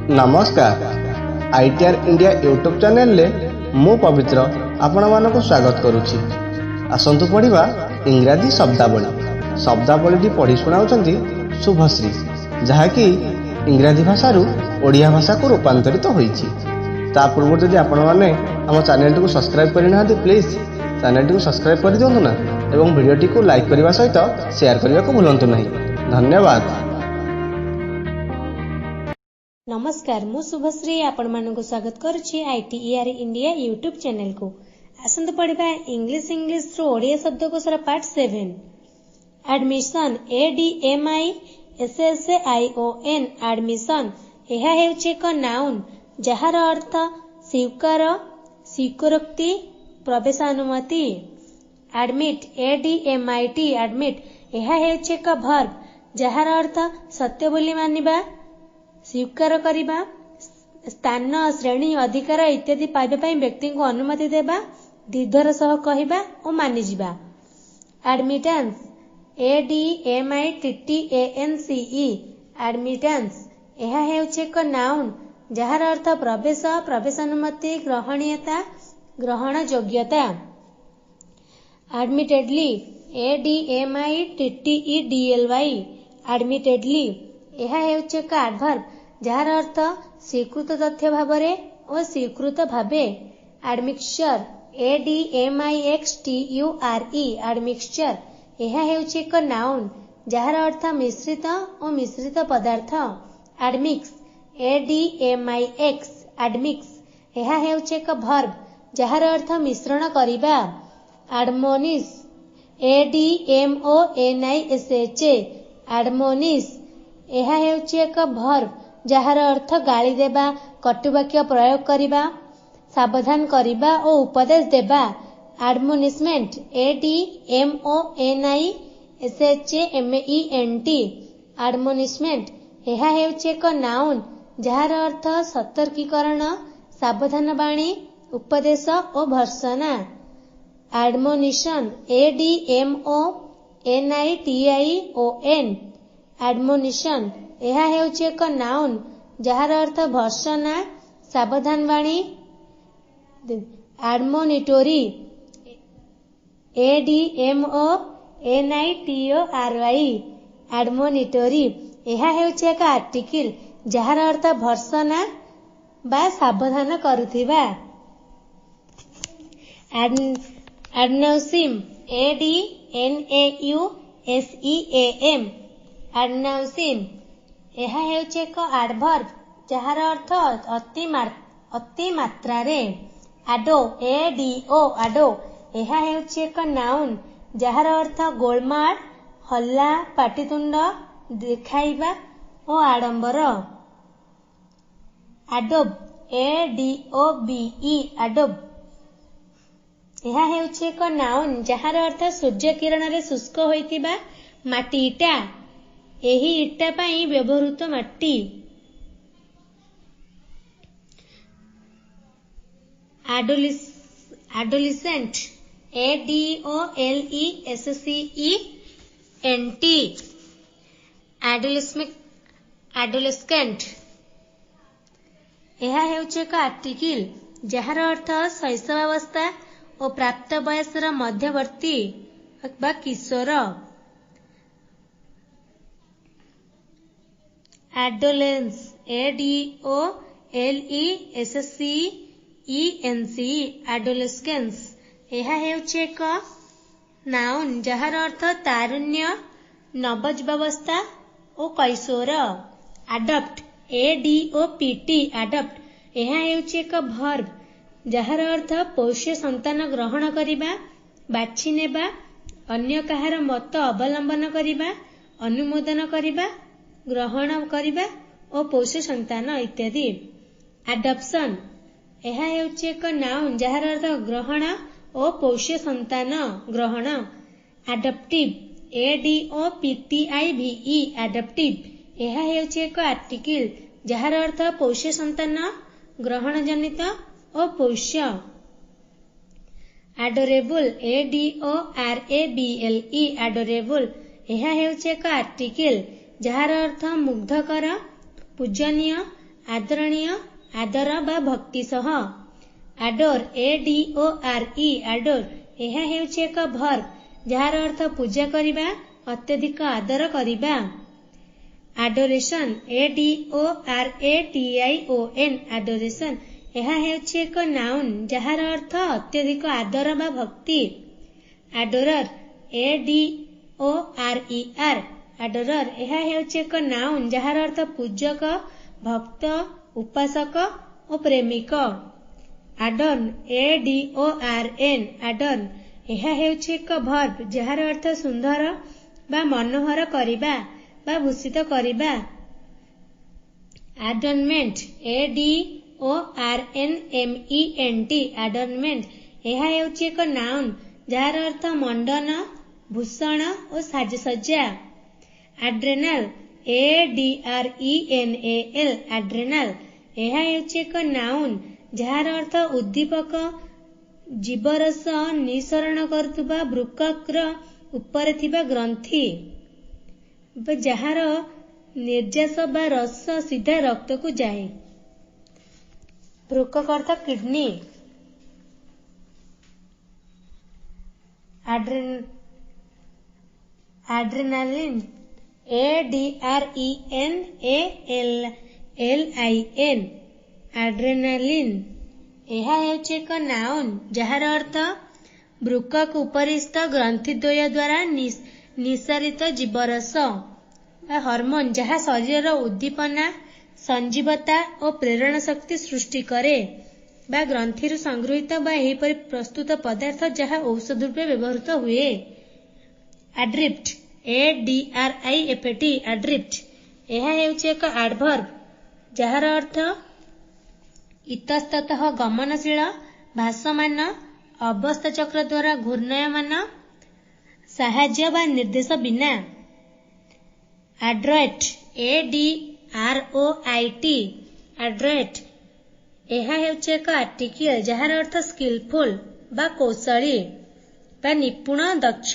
ନମସ୍କାର, ITR India YouTube ଚ୍ୟାନେଲରେ ମୁଁ ପବିତ୍ର ଆପଣମାନଙ୍କୁ ସ୍ୱାଗତ କରୁଛି। ଆସନ୍ତୁ ପଢ଼ିବା ଇଂରାଜୀ ଶବ୍ଦାବଳୀ। ଶବ୍ଦାବଳୀଟି ପଢ଼ି ଶୁଣାଉଛନ୍ତି ଶୁଭଶ୍ରୀ, ଯାହାକି ଇଂରାଜୀ ଭାଷାରୁ ଓଡ଼ିଆ ଭାଷାକୁ ରୂପାନ୍ତରିତ ହୋଇଛି। ତା ପୂର୍ବରୁ ଯଦି ଆପଣମାନେ ଆମ ଚ୍ୟାନେଲଟିକୁ ସବସ୍କ୍ରାଇବ୍ କରିନାହାନ୍ତି, ପ୍ଲିଜ୍ ଚ୍ୟାନେଲଟିକୁ ସବସ୍କ୍ରାଇବ୍ କରିଦିଅନ୍ତୁ ନା ଏବଂ ଭିଡ଼ିଓଟିକୁ ଲାଇକ୍ କରିବା ସହିତ ସେୟାର କରିବାକୁ ଭୁଲନ୍ତୁ ନାହିଁ। ଧନ୍ୟବାଦ। ନମସ୍କାର, ମୁଁ ଶୁଭଶ୍ରୀ ଆପଣମାନଙ୍କୁ ସ୍ୱାଗତ କରୁଛି ଆଇଟିଇଆର୍ ଇଣ୍ଡିଆ ୟୁଟ୍ୟୁବ୍ ଚ୍ୟାନେଲକୁ। ଆସନ୍ତୁ ପଢ଼ିବା English ଇଂଲିଶରୁ Odia ଶବ୍ଦକୋଷର part 7। Admission, A D M I S S I O N, admission. ଏହା ହେଉଛି ଏକ ନାଉନ୍ ଯାହାର ଅର୍ଥ ସ୍ୱୀକାର, ସ୍ୱୀକାରୋକ୍ତି, ପ୍ରବେଶାନୁମତି। Admit, A D M I T, admit. ଏହା ହେଉଛି ଏକ ଭର୍ବ ଯାହାର ଅର୍ଥ ସତ୍ୟ ବୋଲି ମାନିବା, ସ୍ୱୀକାର କରିବା, ସ୍ଥାନ, ଶ୍ରେଣୀ, ଅଧିକାର ଇତ୍ୟାଦି ପାଇବା ପାଇଁ ବ୍ୟକ୍ତିଙ୍କୁ ଅନୁମତି ଦେବା, ଦ୍ୱିଧାର ସହ କହିବା ଓ ମାନିଯିବା। Admittance, A D M I T T A N C E, admittance. ଏହା ହେଉଛି ଏକ ନାଉନ୍ ଯାହାର ଅର୍ଥ ପ୍ରବେଶ, ପ୍ରବେଶାନୁମତି, ଗ୍ରହଣୀୟତା, ଗ୍ରହଣ ଯୋଗ୍ୟତା। ଆଡମିଟେଡଲି, A D M I T T E D L Y, admittedly. ଏହା ହେଉଛି ଏକ ଆଡଭର୍ବ ଯାହାର ଅର୍ଥ ସ୍ୱୀକୃତ ତଥ୍ୟ ଭାବରେ ଓ ସ୍ୱୀକୃତ ଭାବେ। ଆଡମିକ୍ସଚର, A D M I X T U R ଇ, ଆଡମିକ୍ସଚର। ଏହା ହେଉଛି ଏକ ନାଉନ୍ ଯାହାର ଅର୍ଥ ମିଶ୍ରିତ ଓ ମିଶ୍ରିତ ପଦାର୍ଥ। ଆଡମିକ୍ସ, A D M I X, ଆଡମିକ୍ସ। ଏହା ହେଉଛି ଏକ ଭର୍ବ ଯାହାର ଅର୍ଥ ମିଶ୍ରଣ କରିବା। ଆଡମୋନିସ୍, A D M O N I S H A, ଆଡମୋନିସ୍। ଏହା ହେଉଛି ଏକ ଭର୍ବ ଯାହାର ଅର୍ଥ ଗାଳି ଦେବା, କଟୁବାକ୍ୟ ପ୍ରୟୋଗ କରିବା, ସାବଧାନ କରିବା ଓ ଉପଦେଶ ଦେବା। ଆଡମୋନିସମେଣ୍ଟ, A D M O N I S H A M E N T, ଆଡମୋନିସମେଣ୍ଟ। ଏହା ହେଉଛି ଏକ ନାଉନ୍ ଯାହାର ଅର୍ଥ ସତର୍କୀକରଣ, ସାବଧାନ ବାଣୀ, ଉପଦେଶ ଓ ଭର୍ତ୍ସନା। ଆଡମୋନିସନ୍, A D M O N I T I O N, ଆଡମୋନିସନ୍। ଏହା ହେଉଛି ଏକ ନାଉନ୍ ଯାହାର ଅର୍ଥ ଭର୍ତ୍ସନା, ସାବଧାନ ବାଣୀ। ଆଡମୋନିଟୋରି, A D M O N I T O R Y, ଆଡମୋନିଟୋରି। ଏହା ହେଉଛି ଏକ ଆର୍ଟିକିଲ୍ ଯାହାର ଅର୍ଥ ଭର୍ତ୍ସନା ବା ସାବଧାନ କରୁଥିବା। ଆଡନାଉସିମ୍, A D N A U S E A M, ଆଡନାଉସିମ୍। ଏହା ହେଉଛି ଏକ ଆଡଭର୍ବ ଯାହାର ଅର୍ଥ ଅତି ମାତ୍ରାରେ। ଆଡୋ, ଏ ଡି ଓ, ଆଡୋ। ଏହା ହେଉଛି ଏକ ନାଉନ୍ ଯାହାର ଅର୍ଥ ଗୋଳମାଳ, ହଲ୍ଲା, ପାଟିତୁଣ୍ଡ ଦେଖାଇବା ଓ ଆଡମ୍ବର। ଆଡୋବ୍, ଏ ଡି ଓ ବି ଇ, ଆଡୋବ୍। ଏହା ହେଉଛି ଏକ ନାଉନ୍ ଯାହାର ଅର୍ଥ ସୂର୍ଯ୍ୟ କିରଣରେ ଶୁଷ୍କ ହୋଇଥିବା ମାଟି ଇଟା, ଏହି ଇଟା ପାଇଁ ବ୍ୟବହୃତ ମାଟି। ଆଡୋଲିସେଣ୍ଟ, A D O L E S C E N T, adolescent. ଏହା ହେଉଛି ଏକ ଆର୍ଟିକିଲ୍ ଯାହାର ଅର୍ଥ ଶୈଶବାବସ୍ଥା ଓ ପ୍ରାପ୍ତ ବୟସର ମଧ୍ୟବର୍ତ୍ତୀ ବା କିଶୋର। ଆଡୋଲେନ୍ସ, A D O L E S C E N C, ଆଡୋଲେସେନ୍ସ। ଏହା ହେଉଛି ଏକ ନାଉନ୍ ଯାହାର ଅର୍ଥ ତାରୁଣ୍ୟ, ନବଯୁବାବସ୍ଥା ଓ କୈଶୋର। Adopt, A D O P T, adopt. ଏହା ହେଉଛି ଏକ ଭର୍ବ ଯାହାର ଅର୍ଥ ପୋଷ୍ୟ ସନ୍ତାନ ଗ୍ରହଣ କରିବା, ବାଛି ନେବା, ଅନ୍ୟ କାହାର ମତ ଅବଲମ୍ବନ କରିବା, ଅନୁମୋଦନ କରିବା, ଗ୍ରହଣ କରିବା ଓ ପୋଷ୍ୟ ସନ୍ତାନ ଇତ୍ୟାଦି। ଆଡପ୍ସନ୍, ଏହା ହେଉଛି ଏକ ନାଉନ୍ ଯାହାର ଅର୍ଥ ଗ୍ରହଣ ଓ ପୋଷ୍ୟ ସନ୍ତାନ ଗ୍ରହଣ। Adaptive, A D O P T I V E, adaptive. ଏହା ହେଉଛି ଏକ ଆର୍ଟିକିଲ୍ ଯାହାର ଅର୍ଥ ପୋଷ୍ୟ ସନ୍ତାନ ଗ୍ରହଣ ଜନିତ ଓ ପୋଷ୍ୟ। Adorable, A D O R A B L E, adorable. ଏହା ହେଉଛି ଏକ ଆର୍ଟିକିଲ୍ ଯାହାର ଅର୍ଥ ମୁଗ୍ଧକର, ପୂଜନୀୟ, ଆଦରଣୀୟ, ଆଦର ବା ଭକ୍ତି ସହ। Adore, A D O R E, adore ଏହା ହେଉଛି ଏକ ଭର୍ବ ଯାହାର ଅର୍ଥ ପୂଜା କରିବା, ଅତ୍ୟଧିକ ଆଦର କରିବା। Adoration, A D O R A T I O N, adoration ଏହା ହେଉଛି ଏକ ନାଉନ୍ ଯାହାର ଅର୍ଥ ଅତ୍ୟଧିକ ଆଦର ବା ଭକ୍ତି। Adorer, A D O R E R, adorer ଏହା ହେଉଛି ଏକ ନାଉନ୍ ଯାହାର ଅର୍ଥ ପୂଜକ, ଭକ୍ତ, ଉପାସକ ଓ ପ୍ରେମିକ। Adorn, A D O R N, adorn ଏହା ହେଉଛି ଏକ ଭର୍ବ ଯାହାର ଅର୍ଥ ସୁନ୍ଦର ବା ମନୋହର କରିବା ବା ଭୂଷିତ କରିବା। Adornment, A D O R N M E N T, adornment ଏହା ହେଉଛି ଏକ ନାଉନ୍ ଯାହାର ଅର୍ଥ ମଣ୍ଡନ, ଭୂଷଣ ଓ ସାଜସଜ୍ଜା। Adrenal, A D R E N A L, adrenal ଏହା ହେଉଛି ଏକ ନାଉନ୍ ଯାହାର ଅର୍ଥ ଉଦ୍ଦୀପକ ଜୀବରସ ନିଃସରଣ କରୁଥିବା ବୃକକ୍‌ର ଉପରେ ଥିବା ଗ୍ରନ୍ଥି ବା ଯାହାର ନିର୍ଯାସ ବା ରସ ସିଧା ରକ୍ତକୁ ଯାଏ। ବୃକକ୍ ଅର୍ଥ kidney. Adrenaline, A D R E N A L L I N, adrenaline ଏହା ହେଉଛି ଏକ ନାଉନ୍ ଯାହାର ଅର୍ଥ ବୃକକ୍ ଉପରିସ୍ଥ ଗ୍ରନ୍ଥିଦ୍ୱୟ ଦ୍ୱାରା ନିଃସରିତ ଜୀବରସ ବା ହରମୋନ୍ ଯାହା ଶରୀରର ଉଦ୍ଦୀପନା, ସଞ୍ଜୀବତା ଓ ପ୍ରେରଣା ଶକ୍ତି ସୃଷ୍ଟି କରେ ବା ଗ୍ରନ୍ଥିରୁ ସଂଗୃହୀତ ବା ଏହିପରି ପ୍ରସ୍ତୁତ ପଦାର୍ଥ ଯାହା ଔଷଧ ରୂପେ ବ୍ୟବହୃତ ହୁଏ। Adrift, A D R I F T, adrift ଏହା ହେଉଛି ଏକ ଆଡଭର୍ବ ଯାହାର ଅର୍ଥ ଇତସ୍ତତଃ ଗମନଶୀଳ, ଭାସମାନ, ଅବସ୍ଥାଚକ୍ର ଦ୍ୱାରା ଘୂର୍ଣ୍ଣାୟମାନ, ସାହାଯ୍ୟ ବା ନିର୍ଦ୍ଦେଶ ବିନା। Adroit, A D R O I T, adroit ଏହା ହେଉଛି ଏକ ଆର୍ଟିକିଲ୍ ଯାହାର ଅର୍ଥ ସ୍କିଲଫୁଲ୍ ବା କୌଶଳୀ ବା ନିପୁଣ, ଦକ୍ଷ।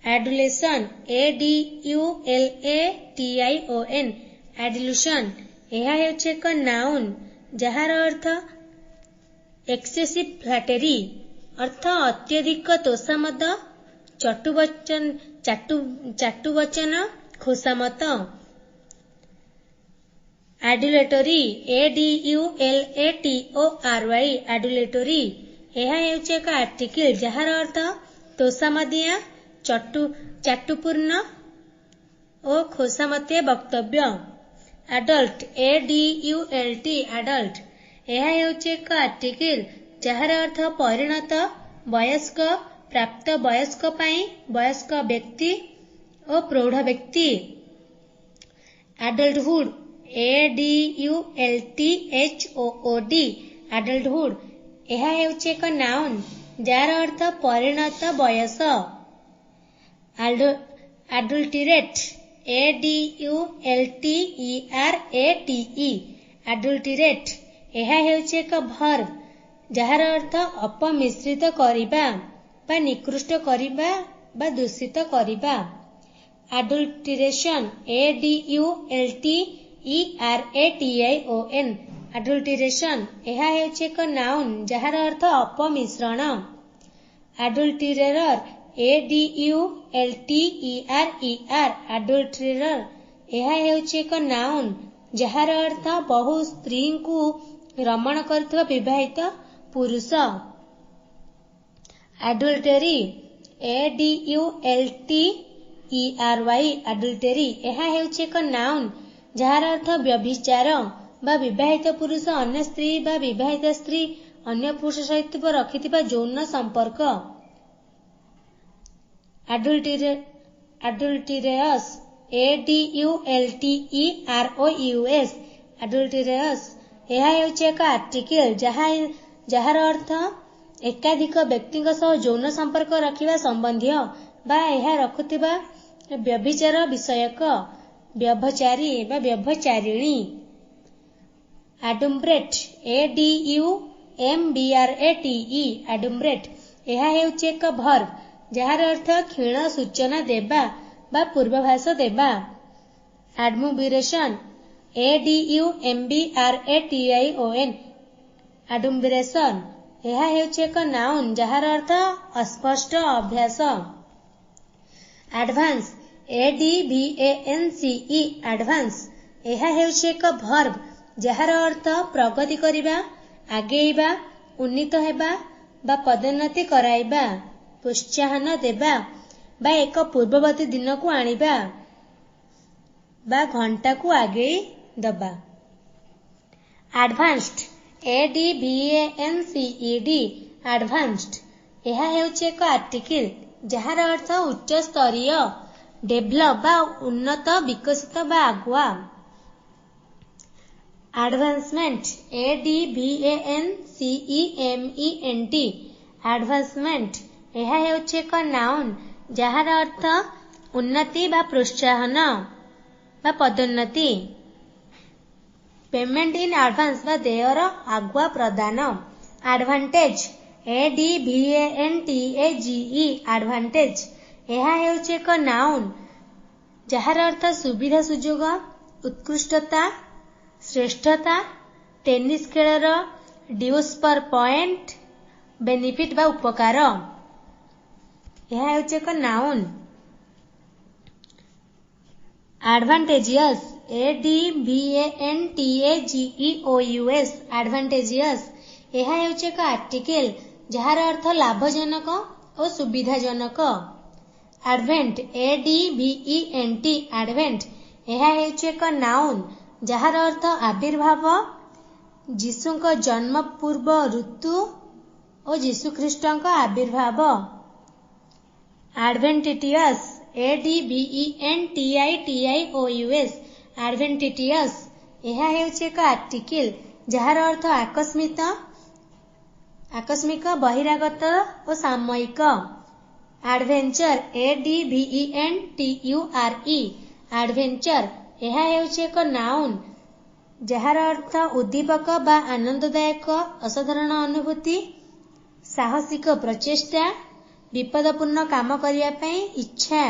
Adulation, A D U L A T I O N, adulation ଏହା ହେଉଛି ଏକ ନାଉନ୍ ଯାହାର ଅର୍ଥ ଏକ୍ସେସିଭ୍ ଫ୍ଲାଟେରୀ ଅର୍ଥ ଅତ୍ୟଧିକ ତୋଷାମଦ, ଚାଟୁବଚନ, ଖୋସାମତ। Adulatory, A D U L A T O R Y, adulatory ଏହା ହେଉଛି ଏକ ଆର୍ଟିକିଲ୍ ଯାହାର ଅର୍ଥ ତୋଷାମଦିଆ, ଚାଟୁପୂର୍ଣ୍ଣ ଓ ଖୋସାମତିଆ ବକ୍ତବ୍ୟ। Adult, A D U L T, adult ଏହା ହେଉଛି ଏକ ଆର୍ଟିକିଲ୍ ଯାହାର ଅର୍ଥ ପରିଣତ, ବୟସ୍କ, ପ୍ରାପ୍ତ ବୟସ୍କ ପାଇଁ ବୟସ୍କ ବ୍ୟକ୍ତି ଓ ପ୍ରୌଢ଼ ବ୍ୟକ୍ତି। Adulthood, A D U L T H O O D, adulthood ଏହା ହେଉଛି ଏକ ନାଉନ୍ ଯାହାର ଅର୍ଥ ପରିଣତ ବୟସ। Adulterate, A D U L T E R A T E, adulterate ଏହା ହେଉଛି ଏକ ଭର୍ବ ଯାହାର ଅର୍ଥ ଅପମିଶ୍ରିତ କରିବା ବା ନିକୃଷ୍ଟ କରିବା ବା ଦୂଷିତ କରିବା। Adulteration, A D U L T E R A T I O N, adulteration ଏହା ହେଉଛି ଏକ ନାଉନ୍ ଯାହାର ଅର୍ଥ ଅପମିଶ୍ରଣ। ଆଡୁଲଟିରେରର, A D U L T E R E R, adulterer ଏହା ହେଉଛି ଏକ ନାଉନ୍ ଯାହାର ଅର୍ଥ ବହୁ ସ୍ତ୍ରୀଙ୍କୁ ରମଣ କରୁଥିବା ବିବାହିତ ପୁରୁଷ। Adultery, A D U L T E R Y, adultery ଏହା ହେଉଛି ଏକ ନାଉନ୍ ଯାହାର ଅର୍ଥ ବ୍ୟଭିଚାର ବା ବିବାହିତ ପୁରୁଷ ଅନ୍ୟ ସ୍ତ୍ରୀ ବା ବିବାହିତା ସ୍ତ୍ରୀ ଅନ୍ୟ ପୁରୁଷ ସହିତ ରଖିଥିବା ଯୌନ ସମ୍ପର୍କ। ଆଡୁଲଟିରେଅସ୍, A D U L T E R O U S, adulterous ଏହା ହେଉଛି ଏକ ଆର୍ଟିକିଲ୍ ଯାହାର ଅର୍ଥ ଏକାଧିକ ବ୍ୟକ୍ତିଙ୍କ ସହ ଯୌନ ସମ୍ପର୍କ ରଖିବା ସମ୍ବନ୍ଧୀୟ ବା ଏହା ରଖୁଥିବା ବ୍ୟଭିଚାର ବିଷୟକ, ବ୍ୟଭଚାରୀ ବା ବ୍ୟଭଚାରିଣୀ। Adumbrate, A D U M B R A T E, adumbrate ଏହା ହେଉଛି ଏକ ଭର୍ବ ଯାହାର ଅର୍ଥ କ୍ଷୀଣ ସୂଚନା ଦେବା ବା ପୂର୍ବାଭାସ ଦେବା। ଆଡମ୍ବିରେସନ୍, A D U M B R A T I O N, adumbration. ଏହା ହେଉଛି ଏକ ନାଉନ୍ ଯାହାର ଅର୍ଥ ଅସ୍ପଷ୍ଟ ଅଭ୍ୟାସ। Advance, A D V A N C E, advance. ଏହା ହେଉଛି ଏକ ଭର୍ବ ଯାହାର ଅର୍ଥ ପ୍ରଗତି କରିବା, ଆଗେଇବା, ଉନ୍ନୀତ ହେବା ବା ପଦୋନ୍ନତି କରାଇବା, ପ୍ରୋତ୍ସାହନ ଦେବା ବା ଏକ ପୂର୍ବବର୍ତ୍ତୀ ଦିନକୁ ଆଣିବା ବା ଘଣ୍ଟାକୁ ଆଗେଇ ଦେବା। Advanced, A D V A N C E D, advanced. ଏହା ହେଉଛି ଏକ ଆର୍ଟିକିଲ୍ ଯାହାର ଅର୍ଥ ଉଚ୍ଚସ୍ତରୀୟ, ଡେଭଲପ୍ ବା ଉନ୍ନତ, ବିକଶିତ ବା ଆଗୁଆ। Advancement, A D V A N C E M E N T, advancement. ଏହା ହେଉଛି ଏକ ନାଉନ୍ ଯାହାର ଅର୍ଥ ଉନ୍ନତି ବା ପ୍ରୋତ୍ସାହନ ବା ପଦୋନ୍ନତି। ପେମେଣ୍ଟ ଇନ୍ ଆଡଭାନ୍ସ ବା ଦେୟର ଆଗୁଆ ପ୍ରଦାନ। Advantage, A D V A N T A G E, advantage. ଏହା ହେଉଛି ଏକ ନାଉନ୍ ଯାହାର ଅର୍ଥ ସୁବିଧା ସୁଯୋଗ, ଉତ୍କୃଷ୍ଟତା, ଶ୍ରେଷ୍ଠତା, ଟେନିସ୍ ଖେଳର ଡ୍ୟୁସ୍ ପର ପଏଣ୍ଟ, ବେନିଫିଟ୍ ବା ଉପକାର। ଏହା ହେଉଛି ଏକ noun. Advantageous, A D V A N T A G E O U S, advantageous. ଏହା ହେଉଛି ଏକ ଆର୍ଟିକିଲ୍ ଯାହାର ଅର୍ଥ ଲାଭଜନକ ଓ ସୁବିଧାଜନକ। Advent, A D V E N T, advent. ଏହା ହେଉଛି ଏକ ନାଉନ୍ ଯାହାର ଅର୍ଥ ଆବିର୍ଭାବ, ଯୀଶୁଙ୍କ ଜନ୍ମ ପୂର୍ବ ଋତୁ ଓ ଯୀଶୁଖ୍ରୀଷ୍ଟଙ୍କ ଆବିର୍ଭାବ। Adventitious, A D V E N T I T I O U S, adventitious. ଏହା ହେଉଛି ଏକ ଆର୍ଟିକିଲ୍ ଯାହାର ଅର୍ଥ ଆକସ୍ମିକ, ବହିରାଗତ ଓ ସାମୟିକ। Adventure, A D V E N T U R E, adventure. ଏହା ହେଉଛି ଏକ ନାଉନ୍ ଯାହାର ଅର୍ଥ ଉଦ୍ଦୀପକ ବା ଆନନ୍ଦଦାୟକ ଅସାଧାରଣ ଅନୁଭୂତି, ସାହସିକ ପ୍ରଚେଷ୍ଟା, ବିପଦପୂର୍ଣ୍ଣ କାମ କରିବା ପାଇଁ ଇଚ୍ଛା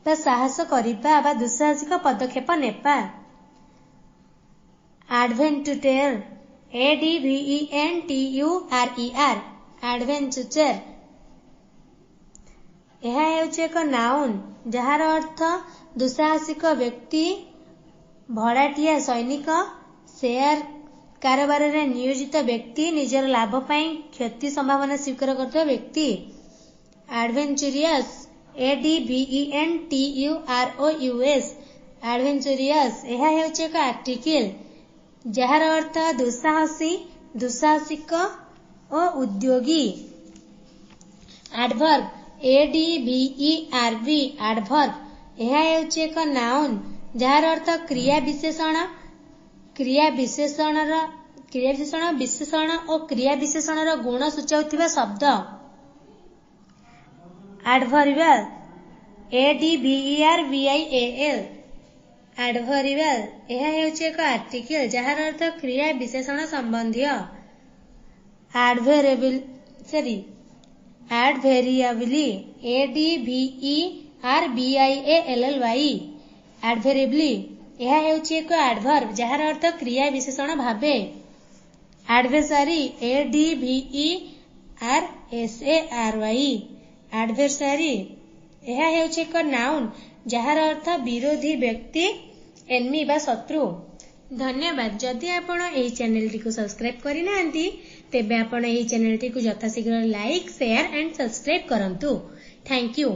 ବା ସାହସ କରିବା ବା ଦୁଃସାହସିକ ପଦକ୍ଷେପ ନେବା। Adventurer, A D V E N T U R E R, adventurer. ଏହା ହେଉଛି ଏକ ନାଉନ୍ ଯାହାର ଅର୍ଥ ଦୁଃସାହସିକ ବ୍ୟକ୍ତି, ଭଡ଼ାଟିଆ ସୈନିକ, ସେୟାର କାରବାରରେ ନିୟୋଜିତ ବ୍ୟକ୍ତି, ନିଜର ଲାଭ ପାଇଁ କ୍ଷତି ସମ୍ଭାବନା ସ୍ୱୀକାର କରୁଥିବା ବ୍ୟକ୍ତି। Adventurous, A D V E N T U R O U S, adventurous. ଏହା ହେଉଛି ଏକ ଆର୍ଟିକିଲ୍ ଯାହାର ଅର୍ଥ ଦୁଃସାହସୀ, ଦୁଃସାହସିକ ଓ ଉଦ୍ୟୋଗୀ। Adverb, A D V E R B, adverb. ଏହା ହେଉଛି ଏକ ନାଉନ୍ ଯାହାର ଅର୍ଥ କ୍ରିୟା ବିଶେଷଣ, କ୍ରିୟା ବିଶେଷଣ ଓ କ୍ରିୟା ବିଶେଷଣର ଗୁଣ ସୂଚାଉଥିବା ଶବ୍ଦ। Adverbial, A D V E R B I A L, adverbial. ଏହା ହେଉଛି ଏକ ଆର୍ଟିକିଲ୍ ଯାହାର ଅର୍ଥ କ୍ରିୟା ବିଶେଷଣ ସମ୍ବନ୍ଧୀୟ। Adverbially, A D V E R B I A L L Y, adverbially. ଏହା ହେଉଛି ଏକ ଆଡଭର୍ବ ଯାହାର ଅର୍ଥ କ୍ରିୟା ବିଶେଷଣ ଭାବେ। Adversary, A D V E R S A R Y, adversary. ଏହା ହେଉଛି ଏକ ନାଉନ୍ ଯାହାର ଅର୍ଥ ବିରୋଧୀ ବ୍ୟକ୍ତି, ଏନିମି ବା ଶତ୍ରୁ। ଧନ୍ୟବାଦ। ଯଦି ଆପଣ ଏହି ଚ୍ୟାନେଲଟିକୁ ସବସ୍କ୍ରାଇବ୍ କରିନାହାନ୍ତି ତେବେ ଆପଣ ଏହି ଚ୍ୟାନେଲଟିକୁ ଯଥାଶୀଘ୍ର ଲାଇକ୍, ସେୟାର ଆଣ୍ଡ ସବସ୍କ୍ରାଇବ୍ କରନ୍ତୁ। Thank you.